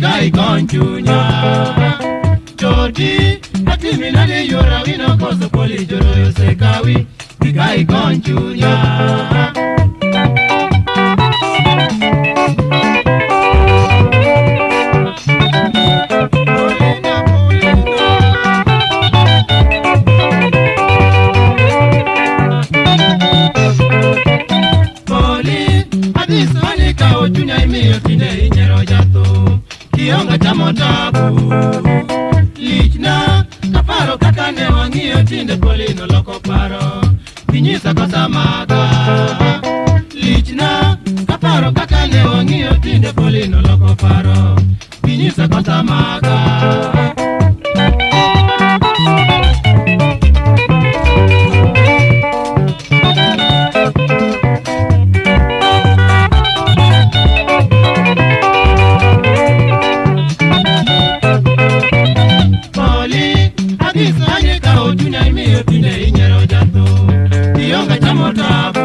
Bika ikony chunya. Jodi atimi nade yuora wino koso poli joroyo sekawi. Bika ikony chunya. Polina, Polina. Poli, adhi sani kawo chunya imiyo tinde inyiero jathum. Kionge chamo tabu. Lichna, kaparo kaka ne wang'iyo tinde Poli noloko paro. Inyisa kosa maga. Lichna, kaparo kaka ne wang'iyo tinde Poli noloko paro. Inyisa kosa maga. Poli, adhi sani kawo chunya imiyo tinde inyiero jathum. Ionge chamo tabu.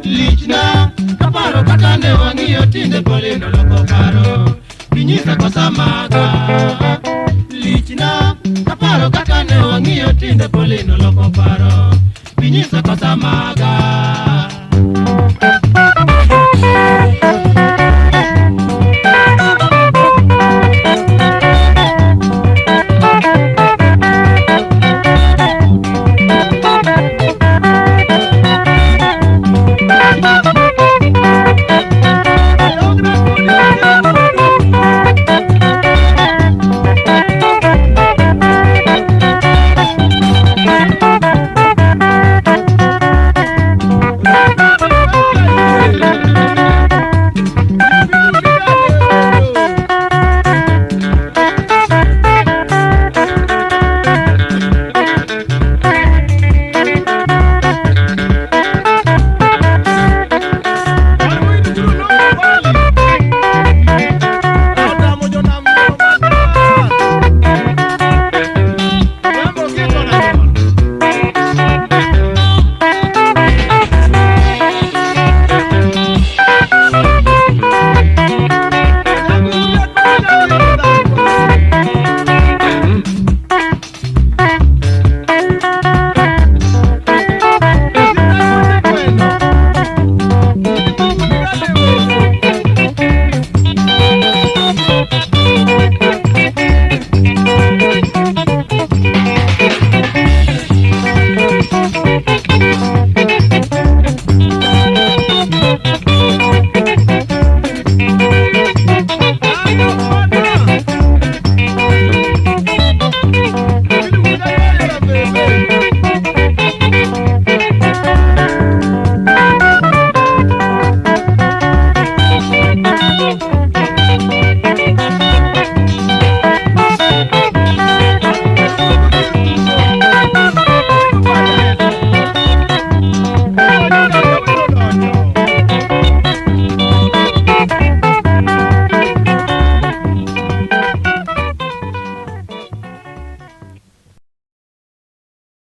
Lichna, kaparo kaka ne wang'iyo tinde Poli noloko paro. Inyisa kosa maga. Lichna, kaparo kaka ne wang'iyo tinde Poli noloko paro. Inyisa kosa maga.